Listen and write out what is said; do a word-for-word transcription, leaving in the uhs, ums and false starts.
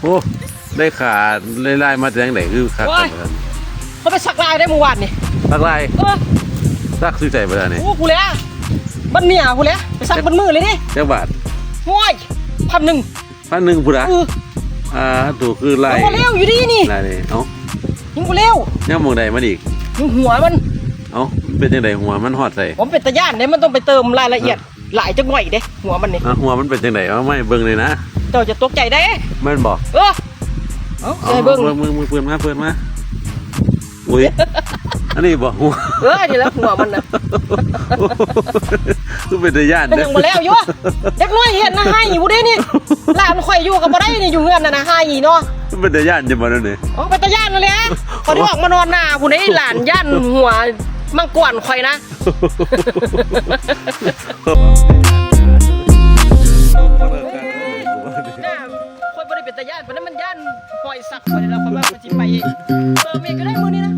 โอ้ ได้ขาได้ลายมาแต่จังได๋คือคัก โอ้ย ขนาดนั้น เขาไปสักลายได้เมื่อวานนี่ สักลาย เออ สักอยู่ไสบ่ล่ะนี่ โอ้ ผู้แหละ บ้านเมียผู้แหละ ไปสักเบิดมื้อเลยนี่ จักบาท โอ้ย พันหนึ่ง พันหนึ่งพุ้นน่ะ เออ อ่า ถูกคือลาย มันบ่แล้วอยู่ดีนี่ ลายนี่ เอ้า ยังบ่แล้ว ยังหม่องใดมันอีก ยังหัวมัน เอ้า มันเป็นจังได๋หัวมันฮอดไส ผมเป็นตาย้านเด้ มันต้องไปเติมรายละเอียด เออ หลายจักหน่อยเด้ หัวมันนี่ อ่ะ หัวมันเป็นจังได๋ เอามาให้เบิ่งเลยนะ เจ้าจะตกใจเด้ แม่นบ่ เออ เอา เอา เอาให้เบิ่ง เบิ่ง เบิ่ง เบิ่ง เปิดมา เปิดมา อุ้ย อันนี้บ่หัว เออ นี่แหละหัวมันน่ะ คือเป็นตาย้าน มัน เด้อ ยังบ่แล้วอยู่ เด็กน้อยเฮ็ดนะ ไห้ผู้ใดนี่ หลานข่อยอยู่ก็บ่ได้นี่ อยู่เฮือนน่ะนะ ไห้เนาะ มันเป็นตาย้านจังบ่นั่นนี่ อ๋อ เป็นตาย้านนั่นแหละ ข่อยได้ออกมานอนหน้าผู้ใด หลานย้านหัวมังกรข่อยนะ หน้าข่อยบ่ได้เป็นตาย้านปานนั้น มันย้านหอยสักข่อยแล้ว ข่อยว่าข่อยสิไปเอง เออ แม่ก็ได้มื้อนี้นะ